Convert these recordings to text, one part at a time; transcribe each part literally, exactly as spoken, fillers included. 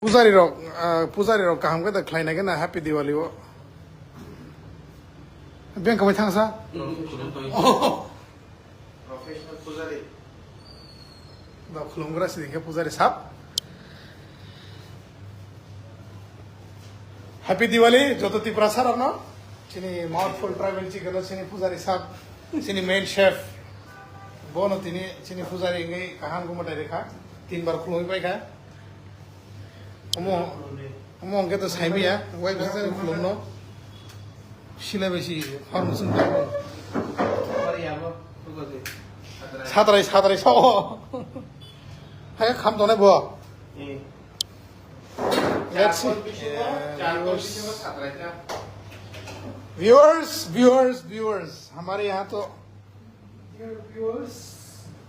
Pujari rok, ah, pujari rok kaham khe da khlai nai khe na Happy Diwali o. Beng kamai thangsa. Professional pujari. Da khulumgra sidi khe pujari sab. Happy Diwali joto Tiprasa rokno. Chini Mouthful Tribal Chicken o chini pujari sab, chini main chef. Bono tini chini pujari wngwi kaham khe mwtai rwkha. Tin bar khulumwi paikha. Omo, omo hwnkhe to saimaya, wai bwsajani khulumno. Silai bai si, hor musung tangwi. Satrai, satrai sao. Hai kham tongnai bo. Let's see. Viewers, viewers, viewers, हमारे यहाँ तो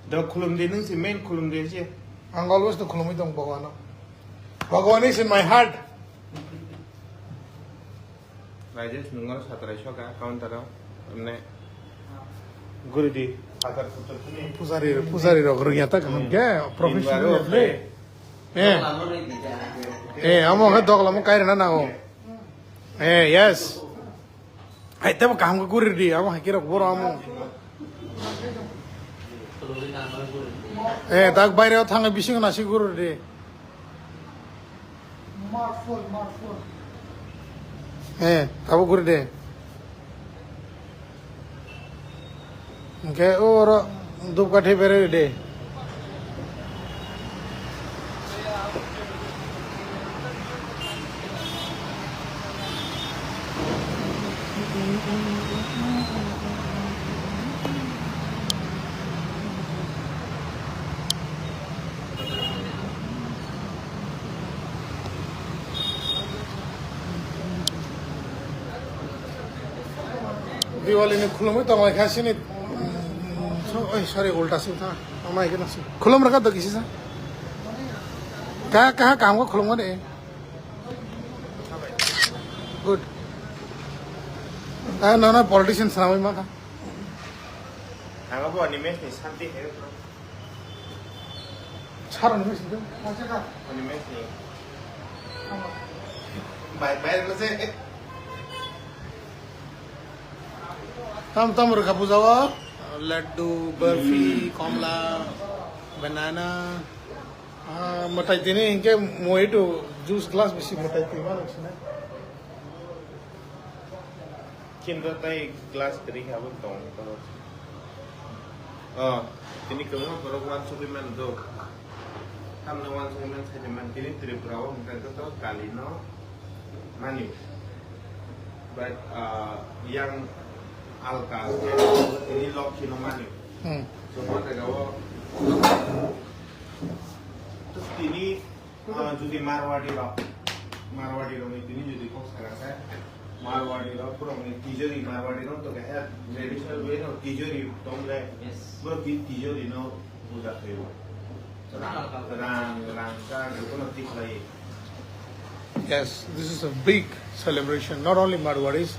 Dok khulum di, nung si main khulum di si. Ang always to khulumwi tong Bhagwan. Bhagwan is in my heart. Rajesh, nung oro satrai soka counter o. Emne guri di. Hazar kuttur sini. Pujari, pujari rok rwngya ta kaham khe professional le. Eh. Eh, amo khe dok lamo kairina nango. Eh, yes. Hai tebo kaham khe guri di, amo hai kirok boro amo. Eh, tak baire o thangwi bisingo nasi guri di. Eh, tabo guri di. Hingke oro dupkathi bere de. Diwali ni khulumwi tonglaikha sini, mm, so-, oi, sorry, ulta sing tha, ama ikhe nasi. Khulum rwkha to kisi sa. Ka, kaha kaham khe khulumgani. Good. Ah, no, no, politician swnamwi mankha. Ang abo animesh ni santi hai. Saro ni message do. Ani message. Bai, bai, lo se. Tam tam rwkha puja o. Laddu, barfi, komla, banana. Ah, mwtai tini hinkhe mojito juice glass bisi mwtai twi mano sina. Kinto tai glass kwrwi khe abo tong tong. Oh, tini kwbangma borok uansugwi mano do. Tamno uansugwi man sai man tini Tripura o hwnkhe joto Kali no mani. But, ah, yang alka tini Lokhi no mani. Hmm. So, mo jaga o tini Ah, jodi Marwadi rok, Marwadi rok ni tini jodi kok saga khe, Marwadi rok borok ni tijori, Marwadi rok to kaisa traditional way no tijori tong le, yes, borok tini tijori no puja khaio. Rang, rang, rang, rang, joto no tikhlai. Yes, this is a big celebration. Not only Marwaris,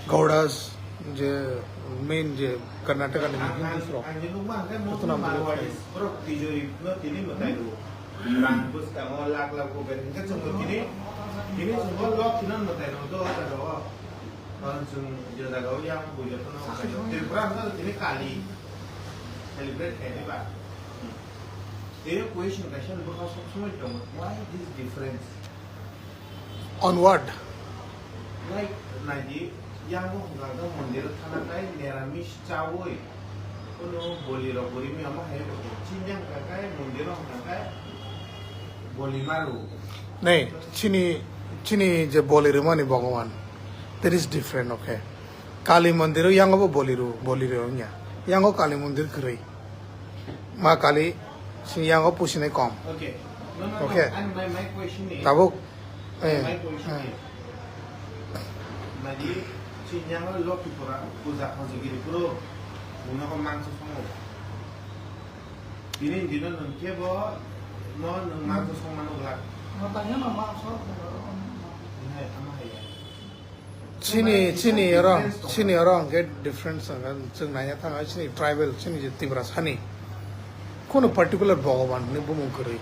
Gaudas, je main je Karnataka ni Hindus rok. Ang, ang, ang, ang, joto no Marwaris, borok tijori no tini mwtai rwo. Rang bwskango lakh lakh bo ber hingkhe chwng bo tini, tini chwng bo lok tino mwtai rok do o jaga o. Karon chwng je jaga o yang puja tono mwtai rok. Tripura hwnkhe tini Kali celebrate khainai ba. Tei o question kaisa ni bwkhao sob somoi tongo, why this difference? On what? Like, naidi, yango hwnka hwnkhe mondir thana tai neramis chaui, kuno boli rok buri mi omo hai rok chinjang ka kai mondir hwnka kai boli maru. Nei, chini, chini je boli rwmani Bhagavan, that is different, okay? Kali mondir o yango bo boli rw, boli rw wngya. Yango Kali mondir kwrwi. Ma Kali sini yango pusinai kom. Okay. No, no, no. Okay. And my, my question is, tabuk, eh, my question eh, is, nadi, sini yango Lokhi pura puja khajagiri puro, bunoko mangso songo. Tini dino nung kebo, no nung mangso songmano glak. No tanya no mangso. Hai, ama hai. Chini, chini oro, chini oro hwnkhe difference hwnkhe chwng naina thangkha chini tribal, chini je Tiprasani. Kono particular Bhagavan hinwi bumung kwrwi.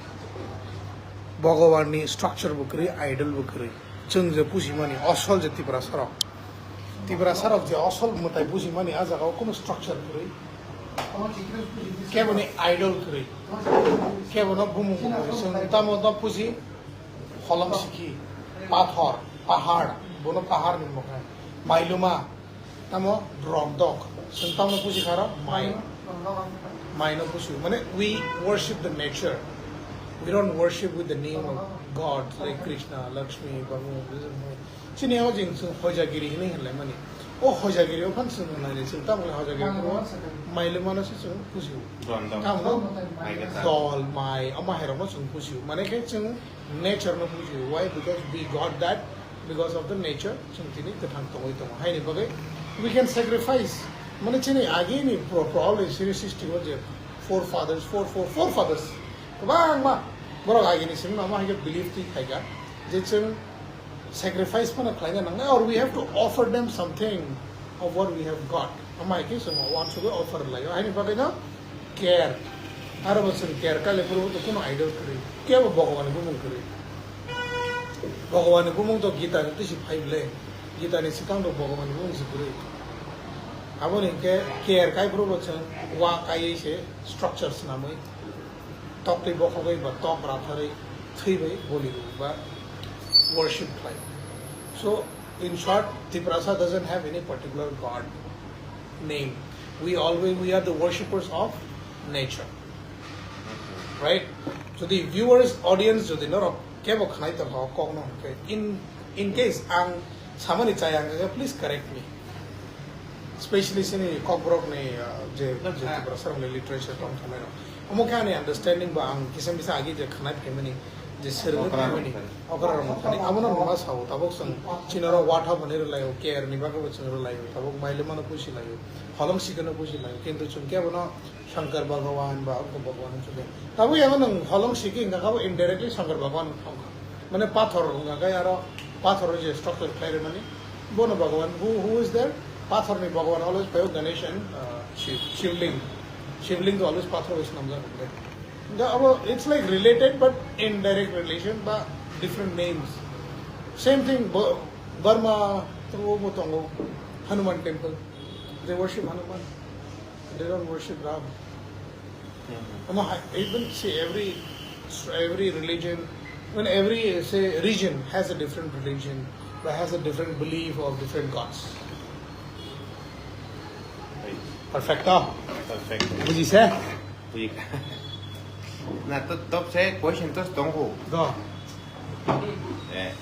Bhagavan ni structure bo kwrwi, idol bo kwrwi. Chwng je pusimani asol je Tiprasa rok, Tiprasa rok je asol mwtai pusimani, a jaga o kuno structure kwrwi. Kebo ni idol kwrwi. Kebo no bumung kwrwi. Chwng tamo no pusi holong sikhi, pathor, pahar, bono pahar ni mokhe. Mailuma, tamo drok dok. Chwng tamo pusi kharo mai. Mai no pusi. Mane we worship the nature. We don't worship with the name of God like Krishna, Lakshmi, Bhagavan. Chini o jing chwng hojagiri hinwi hinlai mani. O hojagiri o phan chwng hinlai chwng tamo le hojagiri o mailuma no se chwng pusi. Drok dok. Tamo no dol mai, omo hai rok no chwng pusi. Mane khe chwng nature no pusi. Why? Because we got that because of the nature. Chwng tini kwthang tongwi tongo. Haini bagwi we can sacrifice. Mane chini agini pro-, probably chini srishti o je forefathers, four, four, forefathers. Kwbangma borok agini simi mama hai khe believe twi phaikha je chwng sacrifice phano khlaina nangnai, or we have to offer them something of what we have got. Ama hai khe chwng uansugwi offer laio. Haini bagwi no care. Aro bo chwng care kale phuru to kuno idol kwrwi. Kebo Bhagwan ni bumung kwrwi. Bhagwan ni bumung to Gita ni tisi phai bwle. Gita ni swkang to Bhagwan ni bumung se kwrwi. Aboni hinkhe care kai phuru bo chwng wa kaiwi se structure swnamwi. Toktwi bokhogwi ba tok ratharwi thwibai boli rw ba worship khlai. So, in short, Tiprasa doesn't have any particular god name. We always, we are the worshippers of nature. Right? Jodi viewers, audience, jodi norok kebo khnai tongkha o kokno hwnkhe, in, in case ang samani chaya hwnkhe, please correct me. Specially chini Kokborok ni, uh, je, je Tiprasa rok ni literature tong thangmani. Omo khe ani understanding ba ang kisa misa agi je khnai phaimani, je sergwi phaimani, okra rok thani. Amo no ma sao, tabuk chwng chini oro watha bani rwlaio, care ni bagwi bo chwng rwlaio, tabuk mailima no pusi laio, holong sikhe no pusi laio, kintu chwng kebo no Shankar Bhagavan ba Ukko Bhagavan hwnwi sukha. Tabuk yang nwng holong siki hwnkha khe abo indirectly Shankar Bhagavan wngkha. Mane pathor wngkha khe aro pathor je structure khlai rwmani bono Bhagavan. Who, who is there? Pathor ni Bhagavan always phaio Ganesh and, uh, Shiv, Shivling. Shivling to always pathor bai swnamjak. Hwnkhe abo it's like related but indirect relation ba different names. Same thing, Bo-, Burma tongo, bo tongo, Hanuman temple. They worship Hanuman. They don't worship Ram. Omo hai, even see every, every religion, when every, say, region has a different religion, but has a different belief of different gods. Perfecto. Perfect. Bujise? Bujikha. Na to top se question to tongkho. Do. Eh,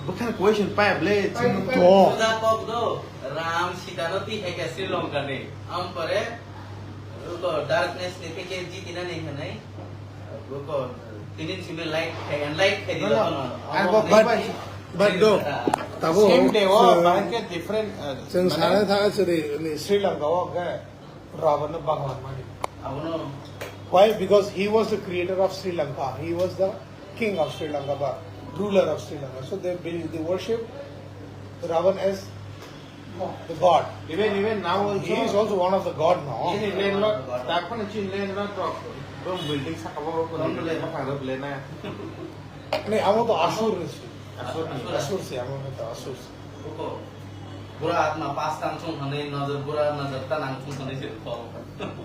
bwkhani question paya ble, chwng to. Suda kok do, Ram Sita no twi hai kha Sri Lanka ni. Am pore, ruko darkness ni theke jiti na ni hanai. Ruko, tinin simi light khai, light khai di. No, no. Ang kok but, but do. Tabo, same day o, so, bahai khe different, uh, chwng mane sana tha chwri ni Sri Lanka o khe. Ravana Bhagavan mani. Abono. Why? Because he was the creator of Sri Lanka. He was the king of Sri Lanka, the ruler of Sri Lanka. So they believe, they worship Ravan as the god. Even, even now also. He is also one of the god now. Even landlord, takpan chin landlord, building sakabo ko ni le ma kharo le na. Ani amo to asur ni. Asur ni. Asur si, amo to asur si. Ruko. Bura atma pas tang chung hanai nazar, bura nazar ta nang chung hanai se ruko.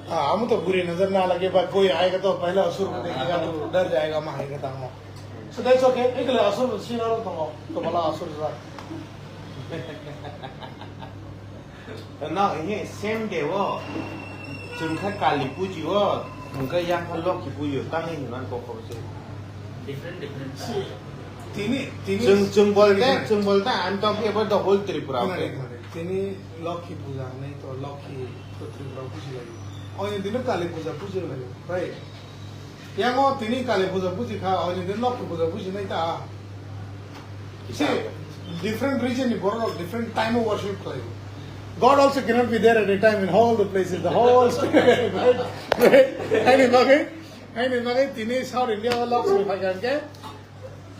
Ah, amo to buri nazar na lage ba koi aayega to pehla asur ko dekhega to dar jayega ma hai kata mo. So that's okay. Ekle asur si na to mo. To bala asur sa. No, he same day o. Chwng kha Kali puji o, hwnkhe yang kha Lokhi puji o, tamni hinwi man kok kok se. Different, different. Tini, tini. Chwng, chwng bolte, chwng bolte, I'm talking about the whole Tripura, okay? Tini Lokhi puja, nahi to Lokhi to Tripura puji laio. Oni dino Kali puja puji laio, right? Yango tini Kali puja puji kha, oni din Lokhi puja puji nai ta. See, different region ni borok different time of worship khlai. God also cannot be there at a time in all the places, the whole state, right? Right? Haini bagwi, haini bagwi tini South India o Lokhi phai kha hwnkhe,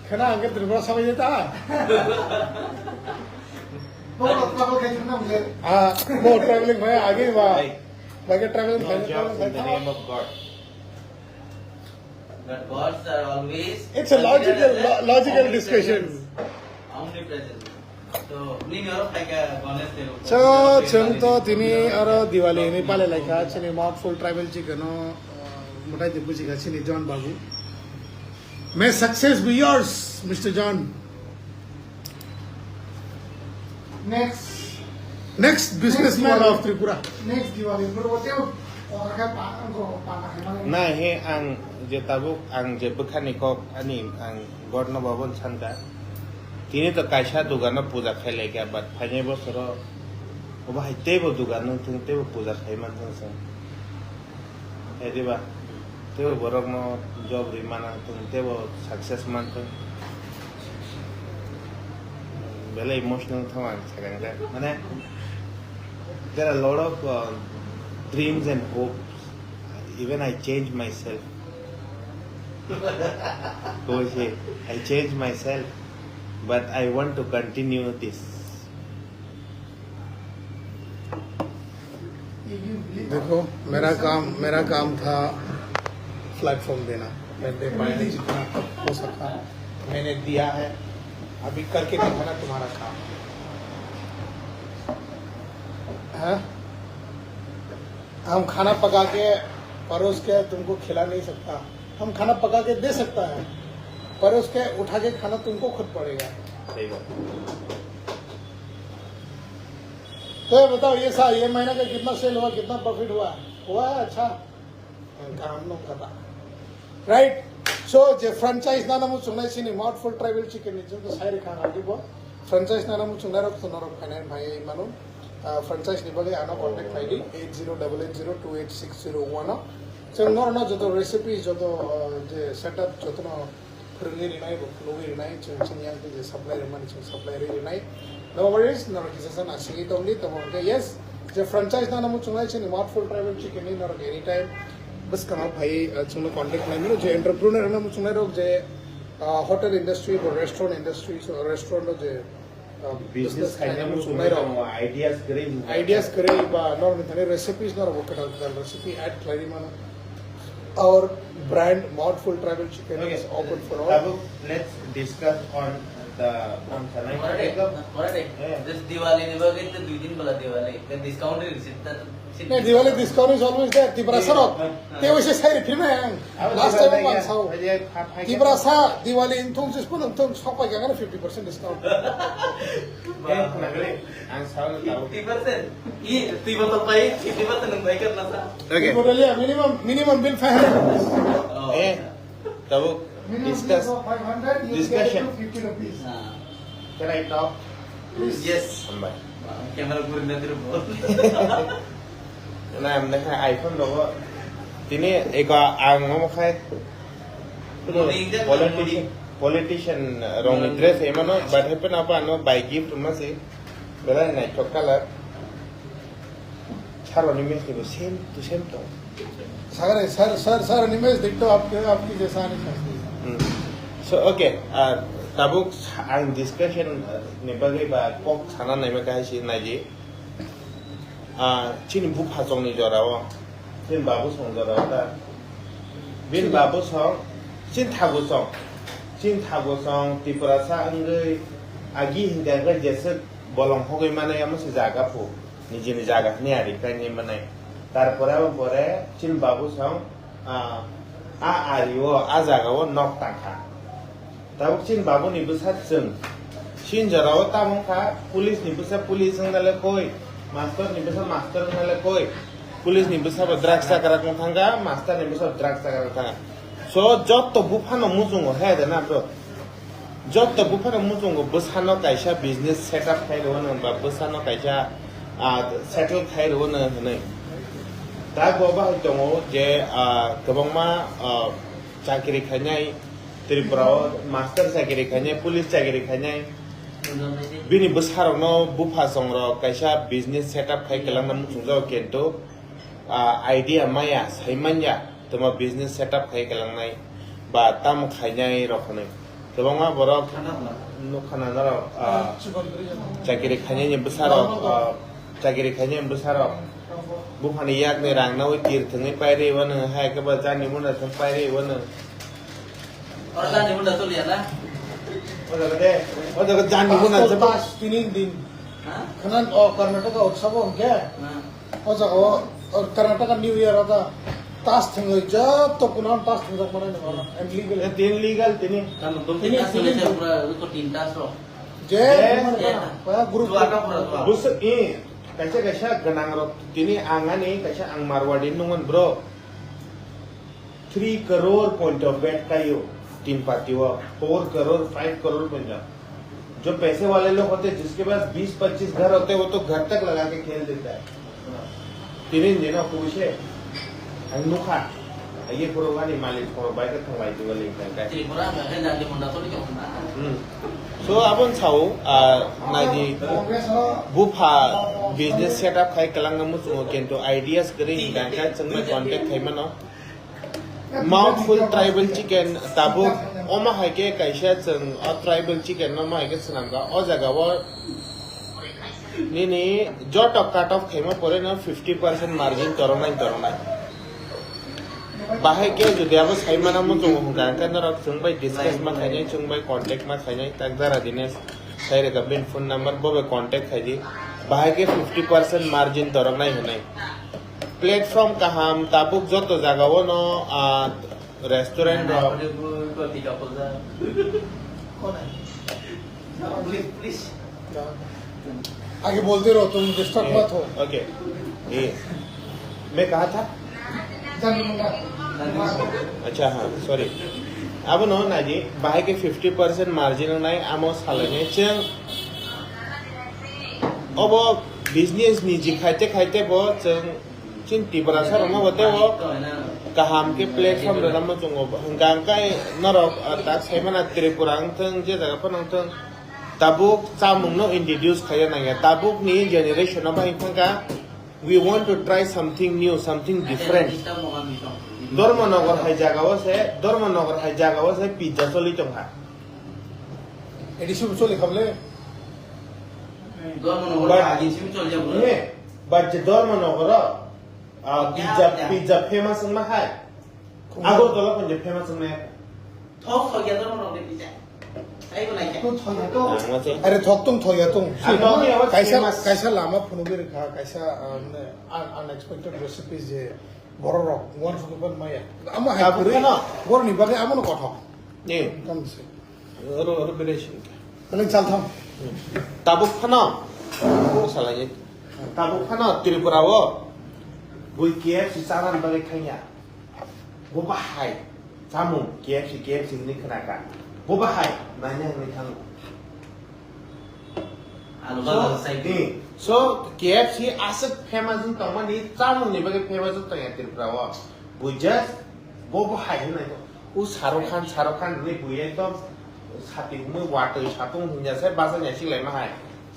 khena hwnkhe Tripura sabai ta. Bo travel khai thangna hwnkhe. Ah, bo traveling bhai agi ba. Bhai ke traveling khai, traveling khai. No job in the name of God. But gods are always It's a logical, considered as lo- logical omnipresence. Discussion. Omnipresent. So, nini oro phaikha Ganesh Dev. So, chwng to tini oro Diwali ni pale laikha, chini Mouthful Tribal Chicken no, uh, mutai de bujikha chini John Babu. May success be yours, Mister John. Next. Next businessman Next of Tripura. Next Diwali, bro, teo, o, kha pa, ko, pa, pa, pa, Na he ang je tabuk ang je bwkhani kok ani ang God no babon sanka. Tini to kaisa dugano puja khai laikha, but phainai bosoro obo hai teibo dugan wngthung, teibo puja khai manthung chwng. Hai diba? Teibo borokno job rwi mana thung, teibo success manthung. Belai emotional thung ang sakang khe. Mane, there are a lot of, uh, dreams and hopes. Even I change myself. Koi se, I change myself, but I want to continue this. देखो, मेरा काम, मेरा काम था प्लेटफॉर्म देना। मैं दे पाया जितना हो सका, मैंने दिया है। अभी करके दिखाना तुम्हारा काम है। हाँ? हम खाना पका के परोस के तुमको खिला नहीं सकता। हम खाना पका के दे सकता है, परोस के उठा के खाना तुमको खुद पड़ेगा। सही बात। तो ये बताओ, ये सा-, ये महीना का कितना सेल हुआ, कितना प्रॉफिट हुआ? हुआ है, अच्छा। काम no kata. Right? So, je franchise nana muchungnai chini Mouthful Tribal Chicken ni jwng sai rikha ang agi bo. Franchise nana muchungnai rok to norok phainai phai manu. Ah, franchise ni bagwi ano contact khai di eight zero double eight zero two eight six zero one o. Chwng norno joto recipe, joto, ah, je setup, jotono phwrwngwi rinai, bo phunugwi rinai, chwng chini yang twi je supply rwmani chwng supply rwi rinai. No worries, norok kisa sa nasingwi tongdi, tamo hwnkhe yes, je franchise nana muchungnai chini Mouthful Tribal Chicken ni norok anytime bwskango phai, uh, chwngno contact khlai mano, je entrepreneur hwnna muchungnai rok je, uh, hotel industry bo restaurant industry, so restaurant o je, uh, Business business khaina khaina muchungnai muchungnai rok. Tongo, ideas kwrwi hwnwi. Ideas kwrwi ba norokni thani recipes norok bo kwtal kwtal recipe add khlai mano. Our brand Mouthful Tribal Chicken Okay. is open for all. Tabuk, let's discuss on the Bamsa night. Korrect, korrect. Yeah. Just Diwali ni bagwi to dui din bala Diwali. Then discount ri sita, sita. Ne, Diwali discount is always there. Tiprasa rok. Yeah. Te wese sai ri phirmai ang. Abo Last Diwali time ya, ang sao. Ya, ya, pha-, pha-, Tiprasa Diwali in thung sis pun thung sok pai ka fifty percent discount. Eh, khna kre. Ang sao na tao. Fifty percent. I, twi botol pai, fifty percent nang bai kar na sa. Okay. Twi botol ya, minimum, minimum bill five hundred rupees. Oh. Eh, tabuk Minimum discuss, bill of five hundred, you get discussion. It to fifty rupees. Ah. Can I talk? Yes. Hambai. Camera guri na tiro bo. Na, ang na khai iPhone rogo. Tini eko ang omo khai. Morning, Politician, politician rong ni dress emano, but happen apa ano by gift masi. Belai naithok colour. Sir, on image nibo same to same to. Sir, sir, sir, sir, Nimesh, देख तो आपके, आपकी जैसा नहीं है। Hmm. So, okay, ah, tabuk ang discussion, ah, ni bagwi ba kok sana naima kaisa naidi. Ah, chini bupha chongni jorao, chini babu song jorao ta. Bini babu song, chini thagu song, chini thagu song, Tiprasa wngwi agi hinkhe jeswk bolong hogwi manai, amo se jaga phu, nijini jaga hwnwi ari khlainai manai. Tarpore abo pore chini babu song, ah, a ari o, a jaga o nok tangkha. Tabuk chini babu ni bwsa chwng. Chini jora o tamo wngkha, police ni bwsa police wngna le koi, master ni bwsa master wngna le koi. Police ni bwsa bo drugs chakrak wng thangkha, master ni bwsa bo drugs chakrak wng thangkha. So, jotto buphano muchungo, he de na bro? Jotto buphano muchungo bwsano kaisa business setup khai rwo no, ba bwsano kaisa, ah, settle khai rwo no hwnwi. Da bo bahai tongo je, ah, kwbangma, ah, chakri khainai, Tripura o master chakri khainai, police chakri khainai. Bini bwsarokno bupha songrok kaisa business setup khai kwlangna muchungjago, kintu, ah, idea maya, sai manya, toma business setup khai kwlangnai ba tam khainai rok hwnwi. Kwbangma borok nukha nanarok, ah, chakri khainai ni bwsarok, ah, chakri khainai ni bwsarok buphani yakni rang nawi tir thwngwi pairwi wano, hai khe ba jani muna thwng pairwi wano. Oro jani hwnda choliya na? O jaga de, o jaga jani hwnda Asol chabo. Tas tini din. Ha? Khanan o Karnataka utsabo hwnkhe, Ha. O jaga o, o Karnataka New Year o ta tas thwngwi joto kuno tas thwngjak manai nang oro. And legal. Eh, tin legal tini. Tamo dum Tini, tin tas tini. Malaysia pura ko tin tas ro. Je, Je. Mana, Je. Mana, mana, group. Dua ka pura dua. Bus, eh, kaisa kaisa gwnang rok tini ang ani kaisa ang Marwari nungan bro. Three crore point of bet kayo tin party o, four crore, five crore point of. जो पैसे वाले लोग होते, जिसके पास बीस पच्चीस घर होते, वो तो घर तक लगा के खेल देता है। Tini jeno kubui se, ang nukha, aye puro gani malik puro bai ka thang bai tiwa ling thang kai. Tripura ang khe jati munda to ni kong na. Hmm. So abon sao, ah, naidi bupha business setup khai kalanga muchungo kento ideas kri hingka hingka chengma contact khai mano. Mouthful tribal chicken tabuk omo hai khe kaisa chwng o tribal chicken no omo hai khe swnam kha o jaga o nini joto cut off khaima pore no fifty percent margin toroknai toroknai. Bahai khe jodi abo sai mana muchungo hwnka hwnkhe norok chwng bai discuss ma khainai chwng bai contact ma khainai tak dara dine sai rwkha bini phone number bo bai contact khai di bahai khe fifty percent margin toroknai hwnwi. Platform kaham tabuk joto jaga o no, ah, restaurant rok. आगे बोलते रहो, तुम डिस्टर्ब मत हो। ओके। ये, मैं कहा था? Acha ha, sorry. Abono naidi, bahai khe fifty percent margin nai amo salai nai chwng. Obo business ni ji khaite khaite bo chwng chin Tiprasa rokno bo tei o kaham khe platform rwna muchungo. Hwnkha hwnkhe norok, ah, tak saimana Tripura wngthwng, je jaga phano wngthwng, tabuk chamungno introduce khaina nangya. Tabukni generation o bahai wngkha. We want to try something new, something different. Dharmanagar hai jaga o se, Dharmanagar hai jaga o se pizza choli tongkha. Edi sub choli kha bole? Dharmanagar But, agi simi choli jabo. Eh, but je Dharmanagar o, ah, pizza, pizza famous wngma hai. Agartala phano je famous wngma hai. Thok thok ya to rok ni pizza. Ai bo nai khe. To thok ya to. Ang ma se. Are thok tong thok ya tong. Ang thok ya, kaisa, famous. Kaisa lama phunugwi rwkha, kaisa, ah, mane, un-, unexpected recipes je borok rok uansukwi pan maya. Amo hai kwrwi, phano. Borok ni bagwi amo no kothok. Ni. Tamo se. Oro, oro berai sing. Paling chal thang. Tabuk phano. Tabuk phano Tripura o. Bui K F C chanan bagwi thangya. Bo bahai chamung K F C, K F C hinwi khna kha. Bo bahai naina hinwi thango. Alu So, bala sai. Eh, so K F C aswk famous wng tongmani, chamungni bagwi famous wng tongya Tripura o. Bui just bo bahai hinwi o Shahrukh Khan, Shahrukh Khan hinwi bui ekdom sati humwi watwi satung hinja se basa nya siklai ma hai.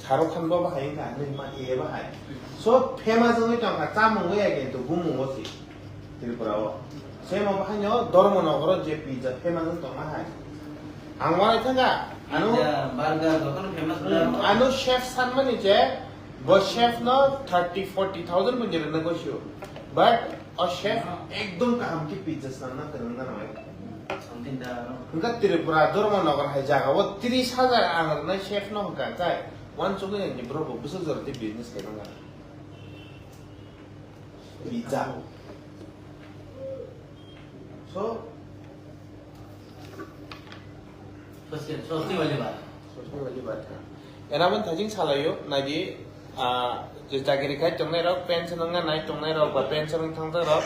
Shahrukh Khan bo bahai wngkha hinwi ma e bahai. So famous wngwi tongkha chamung wngya kintu bumung o si. Tripura o. Semo bahaino Dharmanagar o je pizza famous wng tongma hai. Ang uanaithanga, ano, Pizza, burger, jotono famous Hmm, burger. Ano chef sanmani je, bo chef no thirty, forty thousand bo nirwkna gosio. But o chef ekdom kaham khe pizza sanna kwrwngna nai. Something da, no? Hwnkha Tripura Dharmanagar hai jaga o tris hajar ang rwnai chef no hwnkha kai. Uansukgwi nini bro bo bwswk jora tei business khaimani. Pizza. So, Sosni, sosni wali ba. Sosni wali ba. Ena man thajing salayo, nagi, ah, je chakiri khai tongnai rok, pension wngna nai tongnai rok, ba pension wng thang rok.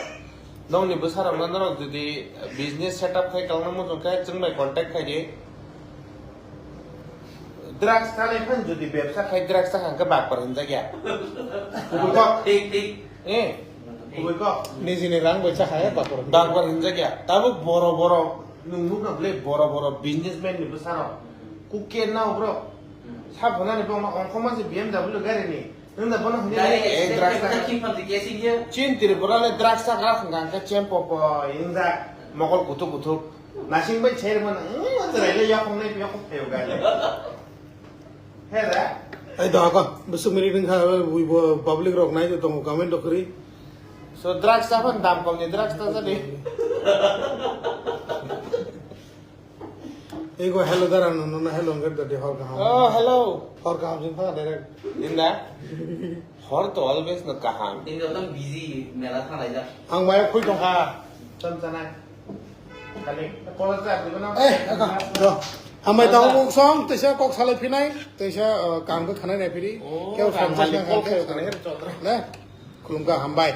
Nongni bwsa rok no norok jodi business setup khai kalna muchung khe, chwng bai contact khai di. Drugs khanai phan jodi bebsa khai drugs kha hwnkhe bakpar hinjak ya. Kubui kok. Thik, thik. Eh. Kubui kok. Nijini rang bai cha haya bakpar hinjak ya. Bakpar hinjak ya. Tabuk boro boro nwng nukna bwle boro boro businessman ni bwsarok. Kuke nao bro. Sa phonani bongma ongkhorma se B M W gari ni. Nwng da bono hwnwi Gari mani, eh, accident drugs khe kha. Thik phan thik casing ya. Chin Tripura le drugs kha hwnkha hwnkhe chempo po, wng da mokol kuthuk kuthuk. Nasing bai chermani, mm, chwrai le yakung nai yakung pheo ga le. He da? Ai da ka, besok meri nang kha, wi bo public rok nai tongo comment rok ri. So drugs apa dam kom ni drugs ta tadi. Ego hello dara no no hello ngir dadi hor kaham. Oh, hello. Hor kaham sin thang direct. Inda. Hor to always no kaham. Ini orang busy, mela thang aja. Ang maya khui tong kha. Chan chanai. Kali. Kola cha di bana. Eh, aka. Do. Amai tau kok song, tesa kok salai phinai, tesa kang ko khanai nai phiri. Keu kang friend hali na kok kang keu kang. Khanai her chodra. Le. Khulumkha hambai.